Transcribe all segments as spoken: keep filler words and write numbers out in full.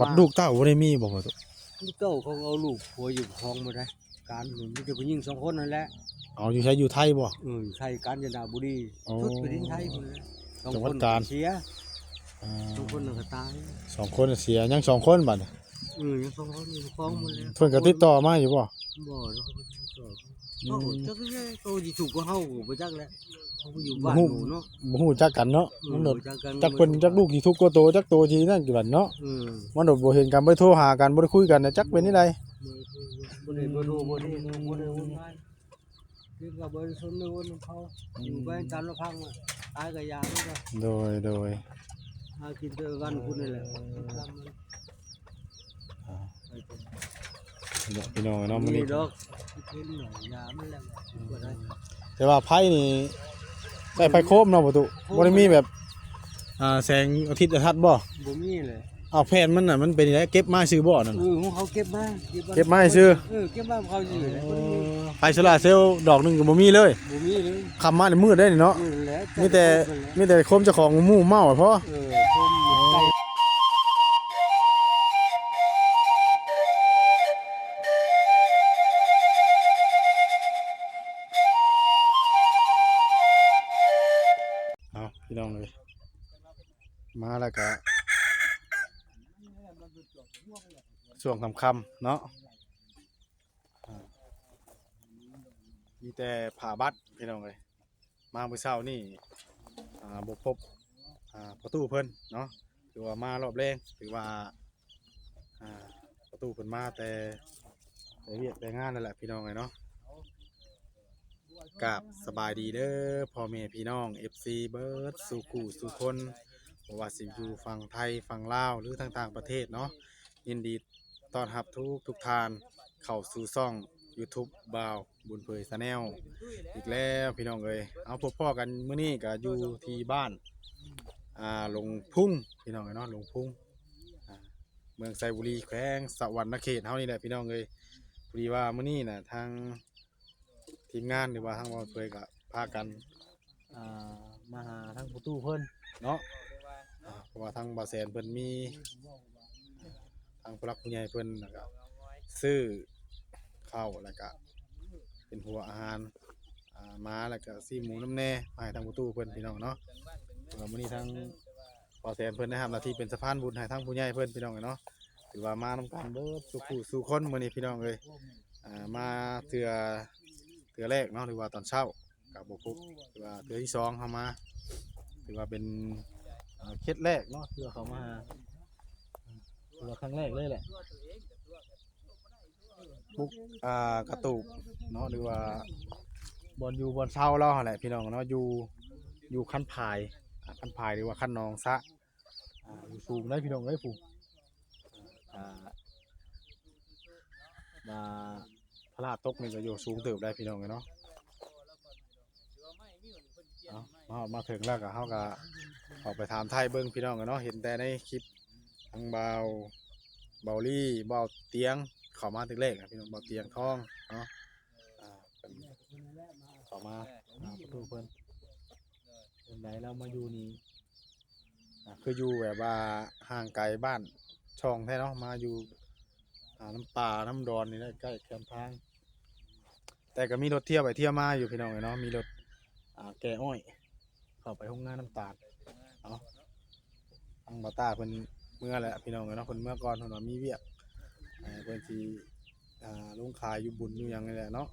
บัดลูกเต้าบ่ได้มีบ่พ่อตุ๊ ลูกเต้าเขาเอาลูกผัวอยู่คลองบ่ได้ การหึงมีแต่ผู้หญิงสองคนนั่นแหละ เอาอยู่ไส อยู่ไทยบ่ เออ ไทยกาญจนบุรี โอ้ สุดแผ่นดินไทยพุ่นแหละ สอง จังหวัด คน กาญ เสีย อ่า สองคนนั่นก็ตาย สองคนเสีย ยังสองคนบัดนี้ เออ ยังสองคนอยู่คลองหมดแล้ว เพิ่นก็ติดต่อมาอยู่บ่ บ่ แล้วเขาก็ติดต่อ อืม เขาก็จักแหละ เขาสิถูกกว่าเฮาก็บ่จักแหละ เขาก็อยู่บ้านหมู่เนาะ บ่ฮู้จักกันเนาะ เออ มันโดด บ่จักกัน จักเพิ่นจักลูกสิทุกข์กว่าโต จักโตสินั่นกี่บัดเนาะ เออ มันโดดบ่เห็นกัน บ่ได้โทรหากัน บ่ได้คุยกันนะ จักเป็นจั่งใด บ่ได้ บ่ได้โทร บ่ได้ บ่ได้โอนมา คือกับบ่ได้สนในวนของเขา อืม อยู่ไปตามลำพังอะ ตายก็อย่ามันก็ โดย โดย หากินแต่วันพุธนี่แหละ อ่า เดี๋ยวพี่น้องเนาะ มื้อนี้ นี่ดอก เห็นหน่อยยามันแล้ว อืม บ่ได้ แต่ว่าไฟนี่ ใช้ไฟโคมเนาะ ประตู โคม บ่ได้มีแบบ อ่า แสงอาทิตย์อาทัดบ่ บ่มีเลย เอาแผ่นมันน่ะ มันเป็นจั่งใด เก็บมาซื่อบ่นั่น เออ ของเขาเก็บมา เก็บมา เก็บมาซื่อ เออ เก็บมาเขาอยู่เลย อ๋อ ไฟโซลาร์เซลล์ดอกหนึ่งก็บ่มีเลย บ่มีเลย ค่ำมานี่มืดได้นี่เนาะ มืดแล้ว มีแต่ แต่ มีแต่โคมเจ้าของหมู่เมาอะพอ เออ โคมอยู่ใกล้ เอาพี่น้องเอ้ย มาแล้วก็ ช่วงค่ำๆเนาะ อ่า มีแต่ผ้าบัดพี่น้องเอ้ย มามื้อเช้านี่ อ่า บ่พบ อ่า ประตูเพิ่นเนาะ ถือว่ามารอบแลง ถือว่า อ่า ประตูเพิ่นมาแต่ แต่เวียกแต่งานนั่นแหละพี่น้องเอ้ยเนาะ กราบสบายดีเด้อ พ่อแม่พี่น้อง เอฟซี เบิดสู่คู่สู่คน บ่ว่าสิอยู่ฝั่งไทย ฝั่งลาว หรือทางต่างประเทศเนาะ ยินดีต้อนรับทุกทุกท่านเข้าสู่ช่อง YouTube บ่าวบุญเผย Channel อีกแล้วพี่น้องเอ้ย เอาพบพ้อกันมื้อนี้ก็อยู่ที่บ้าน อ่า หลงพุงพี่น้องเอ้ยเนาะ หลงพุง อ่า เมืองไชยบุรี แขวงสะหวันนะเขตเฮานี่แหละพี่น้องเอ้ย พอดีว่ามื้อนี้น่ะ ทาง ทีมงานหรือว่าทางบ่าวเผยก็พากัน อ่า มาหาทางประตูเพิ่นเนาะ อ่า เพราะว่าทางบ่าวแสนเพิ่นมี ทางผู้หลักผู้ใหญ่เพิ่นแล้วก็ซื้อข้าวแล้วก็เป็นหัวอาหาร อ่า หมาแล้วก็ซื้อหมูนำแหน่มาให้ทางประตูเพิ่นพี่น้องเนาะ แล้วมื้อนี้ทาง บ่าวแสนเพิ่นได้รับหน้าที่เป็นสะพานบุญให้ทางผู้ใหญ่เพิ่นพี่น้องเอ้ยเนาะ ถือว่ามานำกันเบิดสู่ผู้สู่คนมื้อนี้พี่น้องเอ้ย อ่า มาเทื่อ เทื่อแรกเนาะ หรือว่าตอนเช้าก็บ่พบ ถือว่าเทื่อที่สองเฮามา ถือว่าเป็น อ่า เคสแรกเนาะ ที่ว่าเขามาหา ถือว่าครั้งแรกเลยแหละ ปลุก อ่า กระตูบเนาะ หรือว่าบ่อนอยู่บ่อนเซาลาวหั่นแหละพี่น้องเนาะ อยู่ อยู่คันผาย อ่า คันผายหรือว่าคันหนองสะ อ่า อยู่สูงได้พี่น้องเอ้ย ผู้ อ่า มาพระธาตุตกนี่ก็อยู่สูงเติบได้พี่น้องเอ้ยเนาะ เอา มาฮอดมาถึงแล้วก็ เฮาก็ออกไปถามไทยเบิ่งพี่น้องเอ้ยเนาะ เห็นแต่ในคลิป ทางบ่าว บ่าวลี่ บ่าวเตียง เข้ามาถึงแรกนะพี่น้อง บ่าวเตียงทองเนาะ อ่า เพิ่นเข้ามาหาประตูเพิ่น เป็นไดเรามาอยู่นี่ อ่า คืออยู่แบบว่าห่างไกลบ้านช่องแท้เนาะ มาอยู่ อ่า น้ำป่าน้ำดอนนี่แหละ ใกล้แคมทาง แต่ก็มีรถเที่ยวไปเที่ยวมาอยู่พี่น้องเอ้ยเนาะ มีรถ อ่า แก่อ้อย เข้าไปโรงงานน้ำตาล เอา ทางบ่าวต้าเพิ่นเมือแล้วพี่น้องเอ้ยเนาะ เพิ่นเมือก่อน เพิ่นว่ามีเวียก อ่า เพิ่นสิ อ่า ลงขายอยู่บุญอยู่หยังนี่แหละเนาะ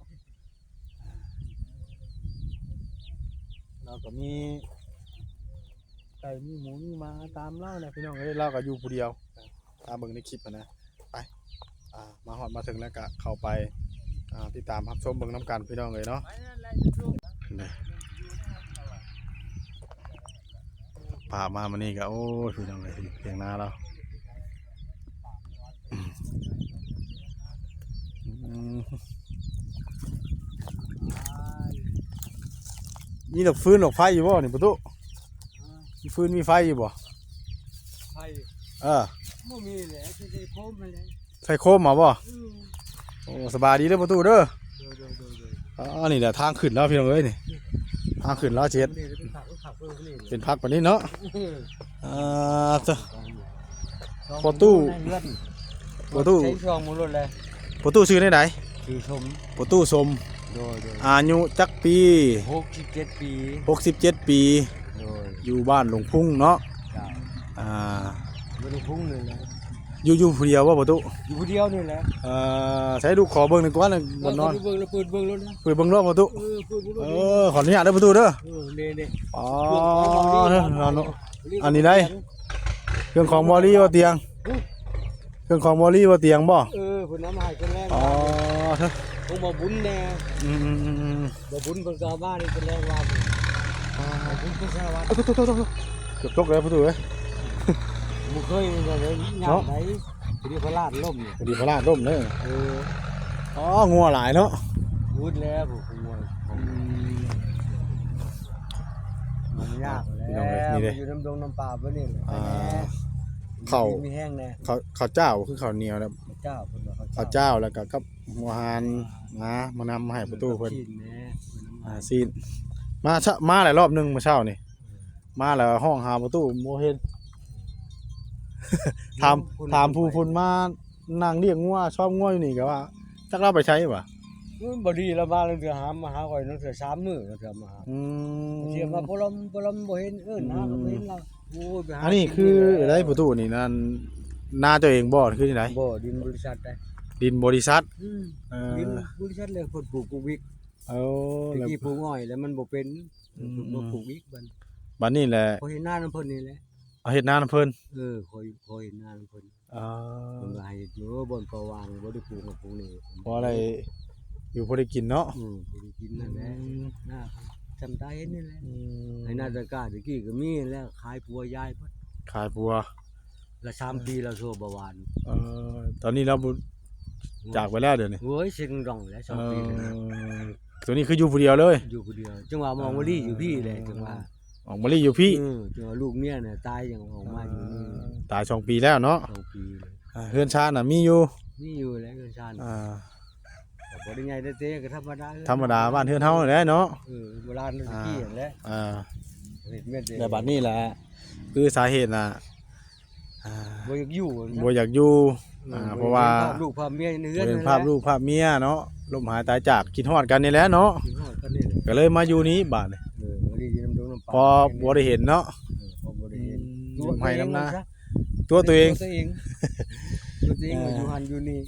เราก็มีไก่มีหมูมีหมาตามเราเนี่ยพี่น้องเอ้ย เราก็อยู่ผู้เดียว ตามเบิ่งในคลิปหั้นนะ ไป อ่า มาฮอดมาถึงแล้วก็เข้าไป อ่า ติดตามรับชมเบิ่งนำกันพี่น้องเอ้ยเนาะ นี่ พามามื้อนี้ก็ โอ้ย พี่น้องเอ้ย เถียงนาเรา อืม มีดอกฟืนดอกไฟอยู่บ่นี่ประตู มีฟืนมีไฟอยู่บ่ ไฟ เออ บ่มีแหละ ใส่โคมมาเลย ใส่โคมมาบ่ อืม โอ้ สบายดีเด้อประตูเด้อ โดย โดย โดย โดย อ๋อ นี่แหละทางขึ้นแล้วพี่น้องเอ้ยนี่ ทางขึ้นแล้วเจ็ด นี่เป็นผัก เป็นผักเพิ่มนี่ เป็นผักแบบนี้เนาะ เออ อ่า เจ้า พ่อตู้ ในเฮือน พ่อตู้ ใช้ช่องหมู่รถเลย พ่อตู้ชื่อแนวใด ชื่อสม พ่อตู้สม โดย โดย อายุจักปี หกสิบเจ็ด ปี หกสิบเจ็ด ปี โดย อยู่บ้านหลวงพุงเนาะ จ้ะ อ่า บ้านหลวงพุงนี่แหละ อยู่ อยู่ผู้เดียวบ่พ่อตู้ อยู่ผู้เดียวนี่แหละ เอ่อ ใช้ลูกขอเบิ่งหน่อยก่อนนะ บ่นอน เออ เปิดเบิ่งแล้วนะ เปิดเบิ่งรอบพ่อตู้ เออ เปิดเบิ่งรอบ เออ ขออนุญาตเด้อพ่อตู้เด้อ เออ นี่ๆ อ๋อ เนาะ อันนี้ได้ เครื่องของบ่าวลีบ่าวเตียง เครื่องของบ่าวลีบ่าวเตียงบ่ เออ เพิ่นเอามาให้เพิ่นแลก อ๋อ ของบ่าวบุญแน่ อืมๆๆๆ บ่าวบุญเพิ่นก็เอามานี่เพิ่นแลกว่า อ๋อ บ่าวบุญเพิ่นสารวัตร โอ้โหๆๆๆ เกือบตกแล้วพ่อตู้เอ้ย บ่เคยเลย ย่าง เนาะ ได พอดีพลาดล้มเนี่ย พอดีพลาดล้มเด้อ เออ อ๋อ งัวหลายเนาะ พูดแล้วผมงัว อืม มันยาก พี่น้องเอ้ย แล้ว นี่เด้ มันอยู่น้ำดงน้ำป่าบ่นี่แหละ อ่า แหม ข้าว มีแห้งแน่ ข้าว ข้าวเจ้าคือข้าวเหนียวนะ ข้าวเจ้าเพิ่นว่าข้าวเจ้า ข้าวเจ้าแล้วก็กับหัวหานนะ มานำมาให้พ่อตู้เพิ่น กับชิ้นแน่ อ่า ชิ้น มาซะ มาหลายรอบหนึ่งมื้อเช้านี่ เออ มาแล้วห้องหาพ่อตู้บ่เห็น ถาม เดี๋ยว ถามผู้เพิ่นมานั่งเลี้ยงงัว ชอบงัวอยู่นี่ก็ว่า จักลาวไปไสวะ เออ บ่ดีแล้วมาแล้วเทื่อหามาหาข่อยนั่นเทื่อสามมื้อแล้วเทื่อมาหา อืม เสียมาบ่ลม บ่ลมบ่เห็น เอิ้นหาก็บ่เห็นลาว อืม โอ้ย ไปหา อันนี้คือ กินนี่แหละ อะไรพ่อตู้นี่ นั่น นาเจ้าเองบ่ คือที่ไหน บ่ ดินบริษัทได้ ดินบริษัท อืม เออ ดินบริษัทเลยเพิ่นปลูก ปลูกวิก เออ ตะกี้ปลูกอ้อยแล้วมันบ่เป็น อืม เพิ่นมาปลูกวิกบัด บัดนี้แหละ ขอเฮ็ดนานำเพิ่นนี่แหละ เอาเฮ็ดนานำเพิ่น เออ ขอ ขอเฮ็ดนานำเพิ่น อ่า เพิ่นว่าให้เฮ็ดอยู่บ่อนเกาะวาง บ่ได้ปลูกกับปลูกนี่ เพราะอะไร อยู่พอได้กินเนาะ อืม พอได้กินนั่นแหละ อืม นาจำได้เห็นนี่แหละ อืม ให้นาตะกร้าตะกี้ก็มีแล้ว ขายปัวยายเบิด ขายปัว ละสามปีแล้ว โซ่บ่หวาน เออ ตอนนี้เราบ่ อืม จากไปแล้วเดี๋ยวนี้ โอ้ย เซ็งดองแล้ว สองปีแล้วนะ เออ ตัวนี้คืออยู่ผู้เดียวเลย อยู่ผู้เดียว จังหวะมองวลีอยู่พี่แหละ จังหวะ ออกมาลีอยู่พี่ เออ จังหวะลูกเมียน่ะตายยังออกมาอยู่นี่ อ่า ตายสองปีแล้วเนาะ สองปีเลย อ่า เฮือนชานน่ะมีอยู่ มีอยู่แหละเฮือนชาน อ่า ก็บ่ได้ใหญ่ได้เต้ ก็ธรรมดา ธรรมดาบ้านเฮือนเฮาแหละเนาะ เออ โบราณตะกี้แหละ อ่า เฮ็ดแม่นเด้ แต่บัดนี้แหละ คือสาเหตุน่ะ อ่า บ่อยากอยู่นะ บ่อยากอยู่ อืม อ่า บ่อยาก เพราะว่า เห็นภาพลูกภาพเมียในเฮือน บ่เห็นภาพ นั่นแหละ ลูกภาพเมียเนาะ ล้มหายตายจาก คิดฮอดกันนี่แหละเนาะ คิดฮอดกันนี่แหละ ก็เลยมาอยู่นี้บาดนี้ เออ มาอยู่น้ำดงน้ำป่า พอบ่ได้เห็นเนาะ เออ พอบ่ได้เห็น อืม ตัว ลมหายน้ำนา ตัวตัวเอง ตัวตัวเอง ตัวตัวเอง เออ อยู่หั่นอยู่นี่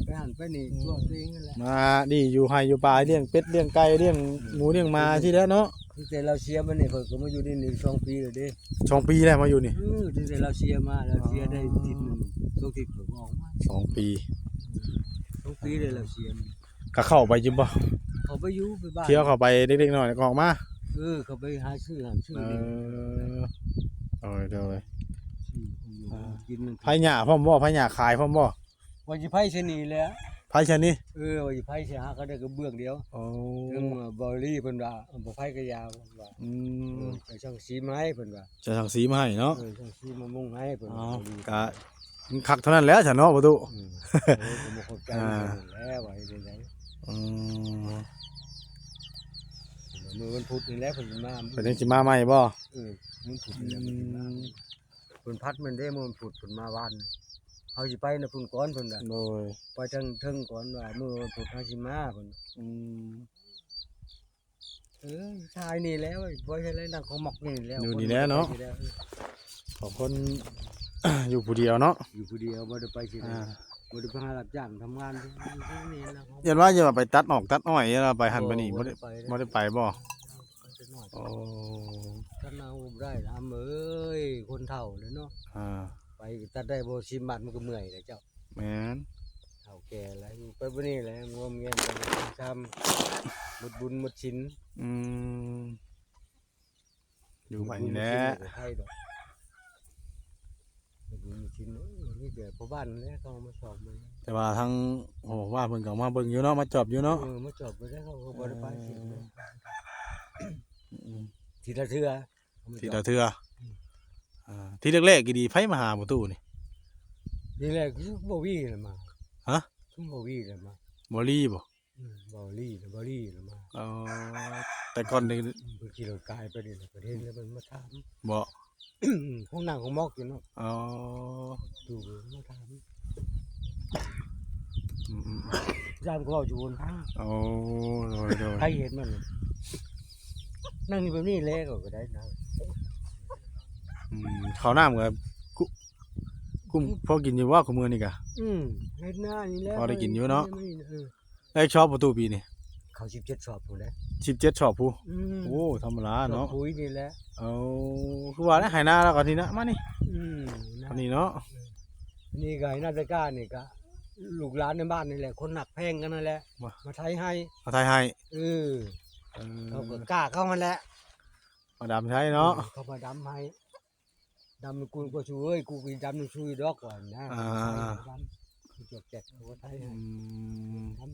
ไปหั่นไปนี่ อืม ตัวตัวเองนั่นแหละ มานี่อยู่ไร่อยู่ป่า เลี้ยงเป็ดเลี้ยงไก่ เลี้ยง อืม หมูเลี้ยงหมา อืม ที่แล้วเนาะ ตั้งแต่ลาวเสียมานี่ ข้อยก็มาอยู่นี่หนึ่งสองปีแล้วเด้ สองปีแล้วมาอยู่นี่ เออ ตั้งแต่ลาวเสียมา ลาวเสียได้อาทิตย์หนึ่ง สองอาทิตย์ข้อยก็ออกมา สองปี สองปีเลยลาวเสียมา ก็เข้าไปอยู่บ่ เข้าไปอยู่ไปบ้าน เที่ยวเข้าไปเล็กๆน้อยๆก็ออกมา เออ เข้าไปหาซื้อหาซื้อ เออ นี่ โดย โดย ซื้อของอยู่ อ่า กิน ไผหญ้าพร้อมบ่ ไผหญ้าขายพร้อมบ่ ว่าสิไผใส่นี่แหละ ไผใส่นี่ เออ ว่าสิไผใส่หาก็ได้กระเบื้องเดียว โอ้ เรื่องบ่าวลีเพิ่นว่า บ่ไผก็อยาเพิ่นว่า อืม เออ จะสังสีมาให้เพิ่นว่า จะสังสีมาให้เนาะ เออ สังสีมามุงให้เพิ่นว่า เอา บ่าวลี กะ คักเท่านั้นแหละซะเนาะ ประตู อืม เออ ก็บ่เข้าใจ อ่า เพิ่นแล้วว่าเฮ็ดจั่งใด อืม มื้อวันพุธนี่แหละเพิ่นสิมา เพิ่นยังสิมาใหม่บ่ เออ วันพุธนี่แหละเพิ่นสิมา อืม เพิ่นพัดแม่นเด้ มื้อวันพุธเพิ่นมาวัน เฮาสิไปนะเพิ่นก่อนเพิ่นน่ะ โดย ไปทางเทิงก่อนว่ามื้อวันพุธเฮาสิมาเพิ่น อืม เออ ชายนี่แหละ บ่ใช่แล้วนั่งของหมอกนี่แหละ อยู่นี่แหละเนาะ คนบ่ได้ไปแล้ว ของคน อยู่ผู้เดียวเนาะ อยู่ผู้เดียว บ่ได้ไปที่ไหน อ่า บ่ได้ไปหารับจ้างทำงานที่นี่นะ ยันว่าจะไปตัดออกตัดอ้อย ยันว่าไปหั่นไปนี่ บ่ได้ บ่ได้ไป บ่ได้ไปบ่ ไปแต่น้อย โอ้ ตัดนาบ่ได้ละ อำเอ้ย คนเฒ่าแล้วเนาะ อ่า ไปตัดได้บ่ สิบ บาทมันก็เมื่อยแล้วเจ้า แม่น เฒ่าแก่แล้ว ไปบ่นี่แหละ งวมเงียนไปซ้ำ หมดบุญหมดศีล อืม อยู่ไปนี่แหละ หมดบุญหมดศีลก็ไผดอก หมดบุญหมดศีล เออ มีแต่พ่อบ้านนั่นแหละ เขาเอามาสอบมัน แต่ว่าทาง โอ้ ว่าเพิ่นก็มาเบิ่งอยู่เนาะ มาจอบอยู่เนาะ เออ มาจอบไปแล้ว เขาก็บ่ได้ไปสิ อืม ทีละเทื่อ ทีละเทื่อ อืม อ่า ทีแรกๆ ก็ดี ไผมาหาประตูนี่ ทีแรกคือบ่าวลีแหละมา ฮะ คือบ่าวลีแหละมา บ่าวลีบ่ อืม บ่าวลี บ่าวลีแหละมา อ๋อ แต่ก่อนนี่ เพิ่นขี่รถกายไปนี่แหละ เพิ่นเห็นแล้วเพิ่นมาถาม บ่ ห้องนั่งของมอกอยู่เนาะ อ๋อ อยู่มาถาม อืมๆ ยามก็เว้าอยู่บนทาง โอ้ โดย โดย ใครเห็นมัน นั่งอยู่แบบนี้แหละก็ได้นะ อืม ข้าวน้ำก็กุ กุ้มพอกินอยู่บ่คุมื้อนี้กะ อืม เฮ็ดนานี่แหละ พอได้กินอยู่เนาะ เออ ได้ชอบประตูปีนี่ เขาสิบเจ็ดชอบพู้นแหละ สิบเจ็ดชอบพู้น อืม โอ้ ธรรมดาเนาะ ชอบปุ๋ยนี่แหละ โอ้ คือว่าแล้ว ไถนาแล้วก็นี่นะ มานี่ อืม นะ อันนี้เนาะ นี่ก็ไถนาตะกร้านี่ก็ ลูกหลานในบ้านนี่แหละ คนหักแพงกันนั่นแหละ มา มาไถให้ มาไถให้ เออ เออ เขาก็กล้าเข้ามาแหละ มาดำไถเนาะ เออ เขามาดำให้ ดำกูก็ช่วย กูก็ดำช่วยดอกก่อนนะ อ่า ดำ กูจะแจกเขาก็ไถให้ อืม ดำ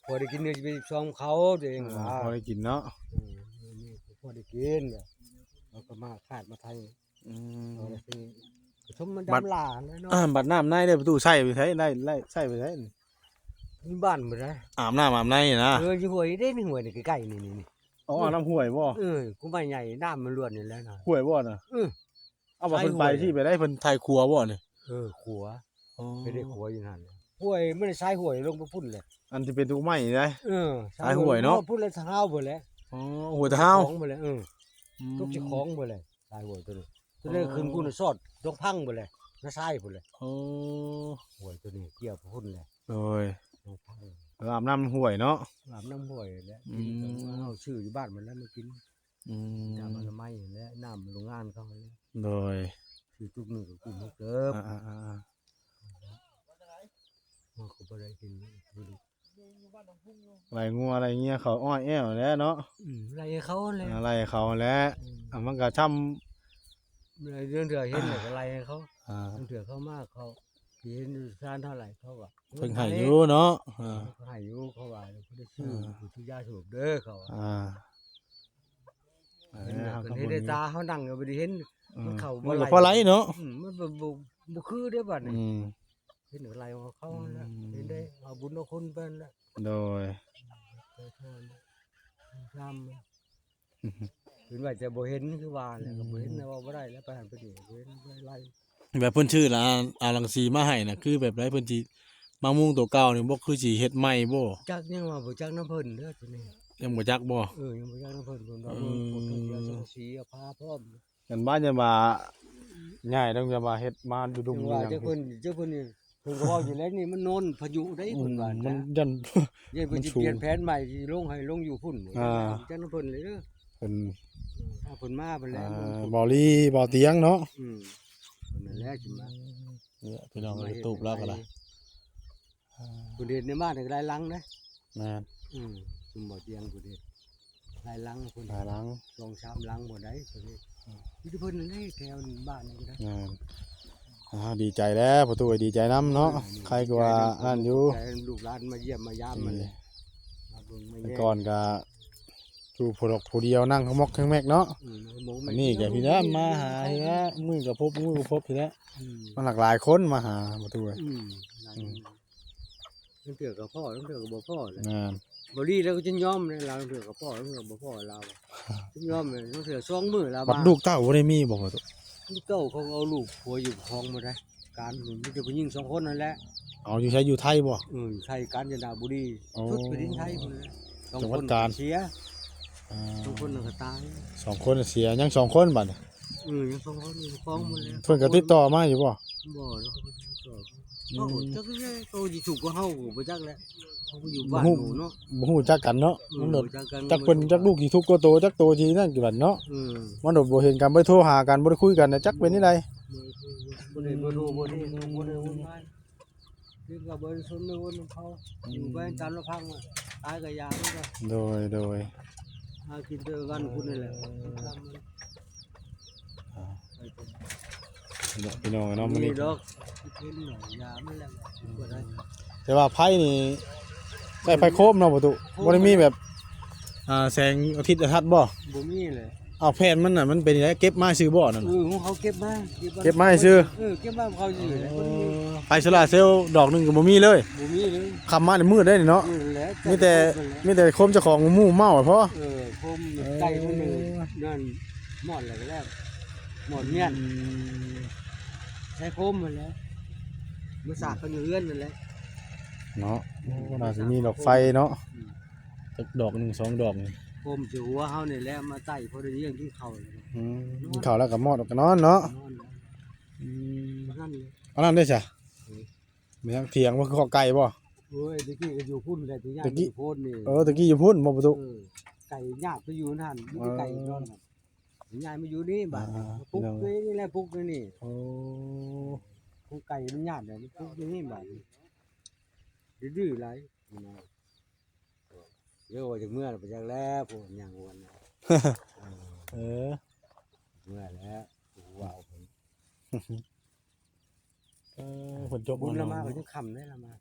พอได้กินเดือนสิบสองเขาตัวเอง เออ ว่า พอได้กินเนาะ เออ นี่พอได้กินเนี่ย เราก็มาขาดมาไถ อืม เอาละสิ ชมมัน บัด ดำหลาแล้วเนาะ อ่า บัดน้ำในได้ประตูใส่ไปใช้ได้ ได้ใส่ไปใช้นี่ มีบ้านหมดนะ อาบน้ำอาบในนะ เออ อยู่ห้วยเด้ นี่ห้วยนี่ใกล้ๆ นี่ นี่ นี่ อ๋อ อาบน้ำห้วยบ่ เออ กูไปใหญ่ น้ำมันล้วนนี่แหละนะ ห้วยบ่น่ะ เออ เอาว่าเพิ่นไป ใส่ห้วย ที่ไปได้ เพิ่นไถขัวบ่นี่ เออ ขัว อ๋อ ไปได้ขัวอยู่นั่นแหละ ห้วย ไม่ได้ใช้ห้วยลงไปพุ่นเลย อันที่เป็นตุกไม้นี่นะ เออ ใช้ห้วยเนาะ พุ่นเลยเท้าหมดเลย อ๋อ ห้วยเท้า ของหมดเลย เออ อืม ตกเจ้าของหมดเลย ใช้ห้วยตัวนี้ ตัวนี้ อ๋อ ขึ้นพุ่นสอดดงพังหมดเลย น้าชายหมดเลย โอ้ ห้วยตัวนี้เกี่ยวพุ่นเลย โดย ดงพัง เออ อาบน้ำห้วยเนาะ อาบน้ำห้วยแหละ อืม กินก็เอาซื้ออยู่บ้านมันแล้วมากิน อืม น้ำอนามัยและน้ำโรงงานเขาเนี่ย โดย คือทุกมื้อก็กินหมดเกิบ อ่าๆๆ มันก็บ่ได้กิน ไล่งัวไล่เงี้ยเขาอ้อยแอ้วแหล้วเนาะ อืม ไล่เขาแหละ อ่า ไล่เขาแหละ อืม อ่ะ มันก็ช้ำ เรื่องเถื่อเห็นน่ะก็ไล่เขา อ่า เรื่องเถื่อเขามากเขา สิเห็นอยู่ซานเท่าไหร่เขาก็ เพิ่นให้อยู่เนาะ อ่า เขาให้อยู่ เขาว่าเพิ่นได้ซื้อ อ่า ผู้ซื้อยาสูบเด้อเขาว่า อ่า เห็นน่ะ เออ เพิ่นเห็นได้ตาเขานั่งก็บ่ได้เห็น อืม มันเข้า มันก็ บ่ไหล พอไหลเนาะ อืม มันบ่ บ่ บ่คือเด้อบัดนี้ อืม เห็นไหลของเขาแล้ว อืม เห็นได้เอาบุญเอาคุณไปแล้ว โดย ไปโทษนะ ทำ เห็นว่าจะบ่เห็นคือว่าแหละ ก็บ่เห็นนะ ว่าบ่ได้แล้ว ไปหันไปนี่ บ่เห็น บ่ได้ไล่ แบบเพิ่นชื่อละ เอารังสีมาให้น่ะ คือแบบใด เพิ่นสิมามุงตัวเก่านี่บ่ คือสิเฮ็ดใหม่บ่ จักยังว่าบ่จักนำเพิ่นเด้อตัวนี้ ยังบ่จักบ่ เออ ยังบ่จักนำเพิ่น เพิ่นว่า อืม เพิ่นเพิ่นเสียสังกะสีเอาผ้าพร้อม กันบ้านจะมาง่ายต้องจะมาเฮ็ดมาดูดุม จังว่า นี่ จักเพิ่น จักเพิ่นนี่ เพิ่นก็เว้าอยู่แล้วนี่ มันโน่นพายุได้ อืม เพิ่นว่า มัน นะ ยัน ยันเพิ่น มัน สิ สูง เปลี่ยนแผนใหม่ สิลงให้ลงอยู่พุ่น อ่า จักนำเพิ่นเลยเด้อ เพิ่น เออ ถ้าเพิ่นมาเพิ่นแล้ว อ่า เพิ่น บ่าวลีบ่าวเตียงเนาะ อืม เพิ่นนั่นแหละสิมา เนี่ยพี่น้อง มาเฮ็ด YouTube แล้วก็ได้ ให้ อ่า เพิ่นเฮ็ดในบ้านนี่ก็หลายหลังนะ แม่น อืม ซุมบ่าวเตียงเพิ่นเฮ็ดหลายหลัง เพิ่น หลายหลัง สองสามหลังบ่ได้เพิ่นเฮ็ด อืม มีแต่เพิ่นนั่นแหละแถวบ้านนี่ก็ได้ แม่น อ่า ดีใจแล้ว ประตูดีใจนำเนาะ อืม ใครก็ว่า ดีใจนำ นั่นอยู่ ดีใจลูกหลานมาเยี่ยมมายามมันเลย อืม มาเบิ่งมาแยง แต่ก่อนก็ อยู่ผู้ดอกผู้เดียวนั่งขมอกแขงแมกเนาะ อืม อันนี้ก็พี่น้ำมาหาทีละมื้อก็พบ มื้อก็พบทีละ อืม มันหลากหลายคนมาหาประตูเอ้ย อืม หลายคน อืม ลางเทื่อก็พ้อ ลางเทื่อก็บ่พ้อแหละ แม่น บ่ดีแล้วก็จนยอมเลย ลางเทื่อก็พ้อ ลางเทื่อก็บ่พ้อลาว จนยอมเลย ลางเทื่อสองมื้อลาว บัด มา ลูกเต้าบ่ได้มีบ่ประตู ลูกเต้าเขาเอาลูกผัวอยู่คองบ่ได้ การมันมีแต่ผู้หญิงสองคนนั่นแหละ เอาอยู่ไส อยู่ไทยบ่ เออ ไทยกาญจนบุรี โอ้ สุดแผ่นดินไทยพุ่นแหละ สองคน จังหวัดกาญ เสีย อ่า สองคนน่ะก็ตาย สองคนเสีย ยังสองคนบัดนี้ เออ ยังสองคนอยู่คองหมดแล้ว เพิ่นก็ติดต่อมาอยู่บ่ บ่ แล้วเขาก็ติดต่อ อืม เขาก็จักแหละ เขาสิถูกกว่าเฮาก็บ่จักแหละ เขาก็อยู่บ้าน บ่ฮู้ หมู่เนาะ บ่ฮู้จักกันเนาะ เออ มันแบบ บ่จักกัน จักเพิ่น จักลูกสิทุกข์กว่าโต จักโตสินั่นกี่บัดเนาะ เออ มันแบบบ่เห็นกัน บ่ได้โทรหากัน บ่ได้คุยกันนะ จักเป็นจั่งใด บ่ได้ บ่ได้ บ่ได้ บ่ได้ บ่ได้ เรื่องกับบ่ได้สนในวันของเขา อืม อยู่ไปตามลำพังอะ ตายก็อย่ามันก็ โดย โดย หากินแต่วันพุธนี่แหละ อ่า พี่น้องเนาะ มื้อนี้ มีดอก เห็นหน่อย อย่ามันแหละ บ่ได้ แต่ว่าไฟนี่ ใช้ไฟโคมเนาะประตู โคม บ่ได้มีแบบ อ่า แสงอาทิตย์อาทัดบ่ บ่มีเลย เอาแผ่นมันน่ะ มันเป็นจั่งใด เก็บมาซื่อบ่นั่นน่ะ เออ ของเขาเก็บมา เก็บมา เก็บมาซื่อ เออ เก็บมาของเขาซื่อแหละ อ๋อ ไฟโซลาร์เซลล์ดอกหนึ่งก็บ่มีเลย บ่มีเลย ค่ำมานี่มืดเด้นี่เนาะ มืดแล้ว มีแต่ แต่โคมนั่นแหละ มีแต่โคมเจ้าของหมู่เมาพอ เออ โคมไก่มันนี่ เออ นั่นมอดแล้วก็แล้ว หมอนเมียน อืม ใช้โคมนั่นแหละ มาสากกันอยู่เฮือนนั่นแหละ เนาะ โอ้ น่าสิมีดอกไฟเนาะ อืม จักดอกหนึ่งสองดอกนี่ โคมสิหัวเฮานี่แหละ มาใส่พอได้เลี้ยงกินข้าว อืม กินข้าวแล้วก็มอดออกก็นอนเนาะ นอนแล้ว อืม บ่ทันเลย อันนั้นได้จ้ะ เออ มีทางเถียงว่าคือขอไก่บ่ โอ้ย ตะกี้ก็อยู่พุ่นแหละ ตะกี้ ตะกี้อยู่โพนนี่ เออ ตะกี้อยู่พุ่นบ่ประตู เออ ไก่ญาติไปอยู่นั่น มีแต่ไก่นอนน่ะ ย้ายมาอยู่นี่บาดนี้ อ่า ปลูก พี่น้อง นี่แหละ ปลูกนี่ โอ้ ปลูกไก่มันยากเลย ปลูกอยู่นี่บาดนี้ ดื้อๆหลาย เดี๋ยวว่าจะเมื่อไปจักแล้ว พวกย่างวันน่ะ เออ เมื่อแล้ว ว้าว เออ ฝนตก บุญละมา เนาะ ก็ยังค่ำได้ละมา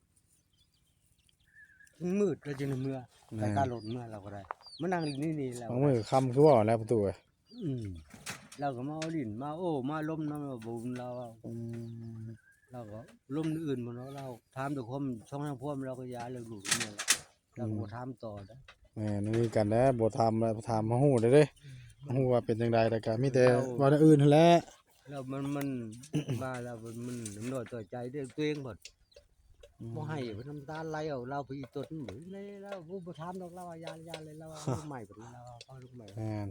มันมืดแล้วจึงเมื่อ แม่น ไปกล้ารถเมื่อเราก็ได้ มานั่งอยู่นี่นี่แล้ว บางมื้อค่ำคือว่าแล้วประตูเอ้ย อืม เราก็มาเอาดินมาโอ้ มาล้มน้ำเราบุญเรา อืม เราก็ล้มอื่นหมดเนาะ เราถามแต่ความช่องทางพวมเราก็ย้ายเรื่องลูกเมียแล้ว เราก็บ่ถามต่อนะ แม่น นี่กันแหละ บ่ถามแล้ว ถามมาฮู้ได้เด้ อืม ฮู้ว่าเป็นจังใด แล้วก็มีแต่ เรา ว่าแนวอื่นหั้นแหละ แล้วมัน มัน มาแล้วมัน มันน้อยต่อใจเด้อตัวเองบัด อืม บ่ให้เพิ่นน้ำตาไหลเอา เราไปอีตนเบิ่งเลย เราบ่ บ่ถามดอก เราว่ายา ยาเลย เราว่าลูกใหม่บัดนี้ เราว่าเขาลูกใหม่ แม่น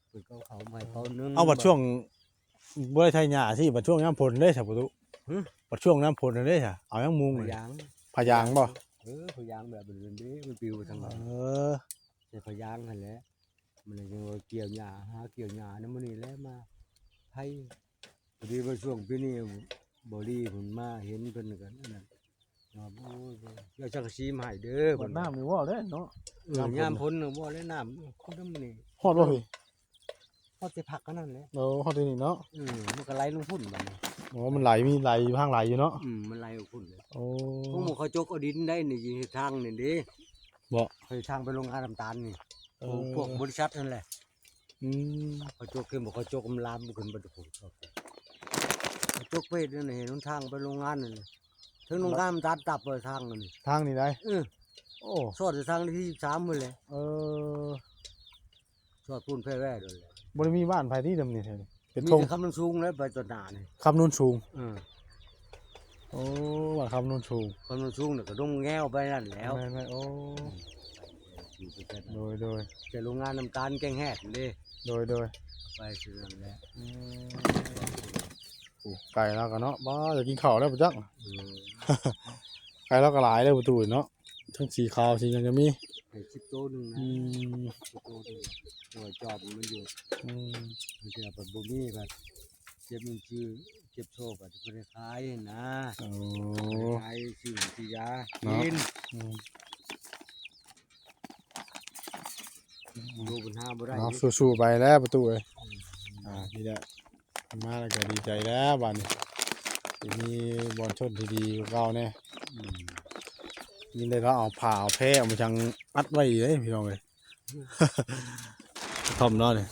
เพิ่นก็เขาใหม่เขานึ่ง เอาบัดช่วง บ่ได้ไถหญ้าสิ บัดช่วงยามฝนเด้ซะประตู หึ บัดช่วงยามฝนนั่นเด้ซะ เอาหยังมุง ผ้ายาง ผ้ายางบ่ เออ ผ้ายางแบบนั้นเด้ มันปลิวไปทางไหน เออ ใส่ผ้ายางหั่นแหละ มันเลยยังว่าเกี่ยวหญ้า หาเกี่ยวหญ้านำมื้อนี้แหละมาไถ พอดีว่าช่วงปีนี้บ่ดีเพิ่นมาเห็นเพิ่นก็นั่น ครับ โอ้ย เดี๋ยวจักสีมาให้เด้อ บัดน้ำนี่ว่าเด้เนาะ เออ น้ำฝน ยามฝนน่ะว่าแล้วน้ำ คนน้ำนี่ ฮอดบ่พี่ ฮอดแต่ผักอันนั้นแหละ โอ้ ฮอดที่นี่เนาะ เออ มันก็ไหลลงพุ่นบัดนี้ โอ้ มันไหล มีไหลอยู่ทางไหลอยู่เนาะ อืม มันไหลลงพุ่นเลย โอ้ พวกหมู่เขาจกเอาดินได้นี่ อยู่ทางนี่เด้ บ่ เขาทางไปโรงงานน้ำตาลนี่ เออ พวกบริษัทนั่นแหละ อืม เขาจกขึ้นบ่ เขาจกมันลามขึ้นบ่ เขาจกไปนั่นน่ะ เห็นหนทางไปโรงงานนั่นน่ะ ถึงโรงงานมันตัดตับเลยทางนั่นนี่ ทางนี่ได้ เออ โอ้ สอดแต่ทางที่สิบสามมื้อเลย เออ สอดปูนแพร่แว่โดนเลย บ่ได้มีบ้านไผที่นำนี่แถวนี้ เป็น มี ทง แต่คำโนนสูงแล้วไปต่อหน้านี่ คำโนนสูง เออ โอ้ ว่าคำโนนสูง คำโนนสูงน่ะก็ดงแง้วไปนั่นแล้ว แม่นๆ โอ้ อยู่ไปแค่นั้น โดย โดย แต่โรงงานน้ำตาลแกงแฮดเด้ โดย โดย ไปคือนั่นแหละ อืม โอ้ ไก่แล้วกันเนาะ บ่ อยากกินข้าวแล้วบ่จัก เออ ไก่แล้วก็หลายเลยประตูเนาะ ทั้งสีขาวสีหยังก็มี ไก่สิบโตหนึ่งนะ อืม สิบโตหนึ่ง ตัวจอบมันอยู่ อืม บางเทื่อเพิ่นบ่มีบัด เก็บเงินซื้อ เก็บโชคบัดเพิ่นได้ขายนะ โอ้ เพิ่นได้ขายซื้อซื้อยา เนาะ กิน อืม ดูปัญหาบ่ได้ เอา สู้ๆไปแล้วประตูเอ้ย อืม อ่า นี่แหละ มาแล้วก็ดีใจแล้วบัดนี้ สิมีบ่อนชนที่ดีกว่าเก่าแน่ อืม ยินได้เนาะ เอาผ้าเอาแพรเอามาจังอัดไว้อยู่เด้พี่น้องเอ้ย กระท่อมเนาะนี่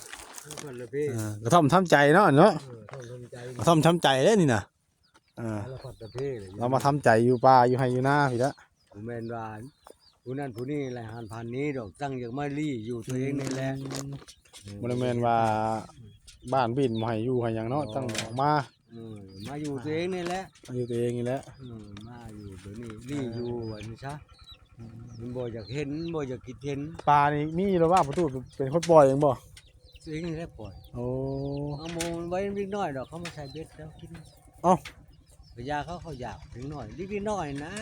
กระท่อมละเพ อ่า กระท่อมทำใจเนาะเนาะ เออ กระท่อมทำใจ กระท่อมทำใจเด้นี่น่ะ อ่า สารพัดละเพเลย เรามาทำใจอยู่ป่าอยู่ไฮ่อยู่นาพี้ละ บ่แม่นว่าผู้นั้นผู้นี้แหละหันผ่านนี้ดอก ตั้งอยากมาลี้อยู่ตัวเองนี่แหละ อืม บ่ได้แม่นว่าบ้านบินบ่ให้อยู่ให้หยังเนาะ อ๋อ ตั้งออกมา เออ มาอยู่ตัวเองนี่แหละ มาอยู่ตัวเองนี่แหละ เออ มาอยู่ตัวนี้ ลี้อยู่ว่านี่ซะ อืม มันบ่อยากเห็น บ่อยากคิดเห็น ปลานี่มีหรือว่าประตูเป็นคนปล่อยเองบ่ ตัวเองนี่แหละปล่อย โอ้ เอาหมู่มันไว้เล็กน้อยดอก เขามาใส่เบ็ดแล้วกิน เอ้า กะยาเขา เขาอยากเล็กน้อย เล็กน้อยนะ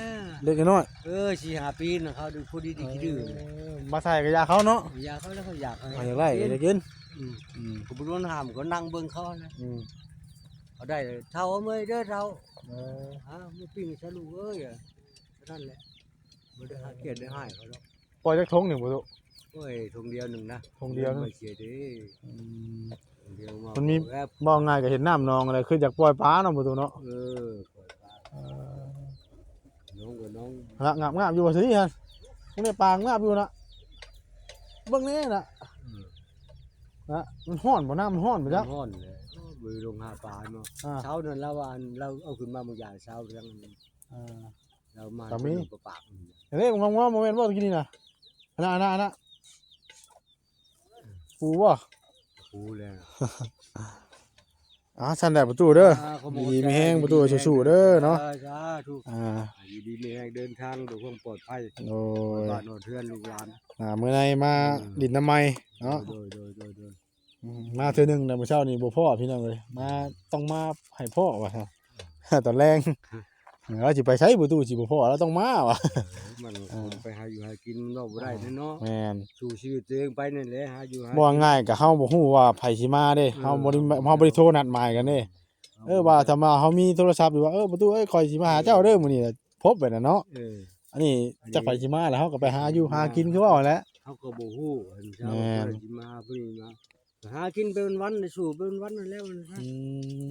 เล็กน้อย เออ สี่ห้าปีนะ เขาดูผู้ดีดีขี้ดื้อ เออ มาใส่กะยาเขาเนาะ กะยาเขาแล้วเขาอยาก เอาอยากได้ กิน อยากกิน อืม อืม ก็บ่รู้ห้าม ก็นั่งเบิ่งเขานะ อืม เขาได้ เฒ่าเมื่อยเด้อเฒ่า เออ ฮะ มื้อปิ้งซะลูกเอ้ย เท่านั้นแหละ บ่ได้หาเกียรติได้หายเขาดอก ปล่อยจักทงหนึ่งบ่ลูก โอ้ย ทงเดียวหนึ่งนะ ทงเดียวหนึ่ง บ่เสียเด้ อืม ทงเดียวมา มันมี แบบ บ่ง่ายก็เห็นน้ำหนองอะไร คืออยากปล่อยปลาเนาะประตูเนาะ เออ ปล่อยปลา เออ น้องกับน้อง ละ งับงับอยู่ว่าสิฮะ พวกนี้ปลางับอยู่นะ เบิ่งแน่นะ อืม นะ มันฮ้อนบ่ น้ำมันฮ้อนบ่จ๊ะ มันฮ้อนเลย โอ้ย ลงหาปลาเนาะ อ่า เช้านั่นแล้วว่าอัน เราเอาขึ้นมาบางอย่างเช้าเพียง อ่า เรามา ก็มี จนปาก เฮ้ย มองว่าโมเมนต์ว่าตะกี้นี่นะ อันนั้น อันนั้น อันนั้น ปูบ่ ปูแล้ว เ อ่าซั่นแหละประตูเด้อ อ่าขอบคุณ ดีมีแฮงประตูสู้ๆเด้อเนาะ สาธุ อ่า อยู่ดีมีแฮงเดินทางด้วยความปลอดภัย โดย บ้านนอนเฮือนลูกหลาน อ่ามื้อในมา อืม ดินน้ำไม้เนาะ โดยโดยโดยโดย อืมมาเทื่อหนึงนะมื้อเช้านี่บ่พ้อพี่น้องเอ้ยมาต้องมาให้พ้อว่าซั่น ตอนแลง เราสิไปไสประตูสิบ่พ้อเราต้องมาว่ะ เออมันคนไปหาอยู่หากินมันเว้าบ่ได้แน่เนาะ แม่น สู้ชีวิตตัวเองไปนั่นแหละหาอยู่หา บ่ง่ายก็เฮาบ่ฮู้ว่าไผสิมาเด้ เออ เฮาบ่ได้เฮาบ่ได้โทรนัดหมายกันเด้ เออว่าถ้ามาเฮามีโทรศัพท์อยู่ว่าเออประตูเอ้ยข่อยสิมาหาเจ้าเด้อมื้อนี้พบไปน่ะเนาะ เออ อันนี้จักไผสิมาแล้วเฮาก็ไปหาอยู่หากินคือเว้าแหละ เขาก็บ่ฮู้อันเช้า แม่น เพิ่นสิมาเพิ่นมาหากินไปวันๆได้สู้ไปวันๆนั่นแหละมัน อื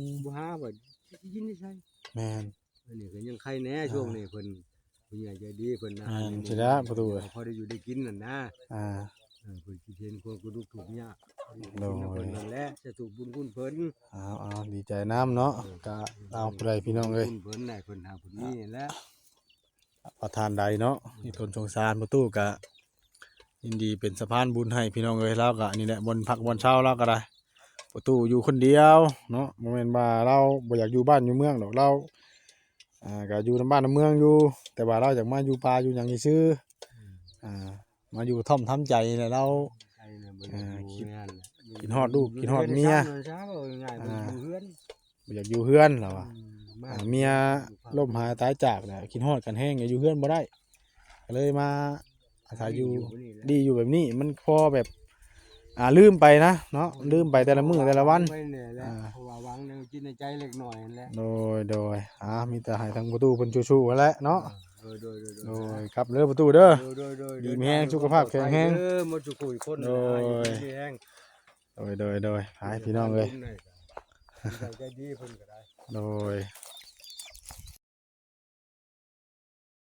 ม บ่หาว่าสิกินได้ใช่ แม่น อันนี้ก็ยังใครแน่ช่วงนี้เพิ่นผู้ใหญ่ใจดีเพิ่นนะ อ่าสิแล้วประตู พอได้อยู่ได้กินนั่นนะ อ่า เออเพิ่นคิดเห็นความกระดุกทุกข์ยาก โดย เพิ่นนั่นแหละจะถูกบุญคุณเพิ่น เอาเอาดีใจน้ำเนาะก็เอาไปเลยพี่น้องเอ้ย บุญเพิ่นได้เพิ่นหาเพิ่นนี่แหละ ประธานใดเนาะมีคนสงสารประตูก็ยินดีเป็นสะพานบุญให้พี่น้องเอ้ยเราก็นี่แหละบนพักบนเช้าเราก็ได้ ประตูอยู่คนเดียวเนาะบ่แม่นว่าเราบ่อยากอยู่บ้านอยู่เมืองดอกเราอ่าก็อยู่นำบ้านนำเมืองอยู่ แต่ว่าเราอยากมาอยู่ป่าอยู่หยังซื่อๆอ่ามาอยู่กระท่อมทำใจนี่แหละเรา ใช่นะบ่ อ่า อยู่ คิด งาน คิดฮอดลูกคิดฮอดเมีย เช้าเช้าเอาง่ายๆ อ่า อยู่เฮือน บ่อยากอยู่เฮือนเราอะ อืม อ่าเมียล้มหายตายจากแหละคิดฮอดกันแฮงอยู่เฮือนบ่ได้ก็เลยมาอาศัยอยู่ อยู่นี่แหละ ดีอยู่แบบนี้มันพอแบบ อ่าลืมไปนะเนาะลืมไปแต่ละมื้อแต่ละวัน ไปเนี่ยแหละ อ่า เพราะว่าวางในจิตในใจเล็กน้อยนั่นแหละ โดยโดยอ่ามีแต่ให้ทางประตูเพิ่นสู้ๆนั่นแหละเนาะ โดยโดยโดยโดย โดยครับเด้อประตูเด้อ โดยโดยโดย ดีมีแฮงสุขภาพแข็งแฮง เออหมดทุกคน โดย ดีมีแฮง โดยโดยโดยไปพี่น้องเลย ใจดีเพิ่นก็ได้ โดย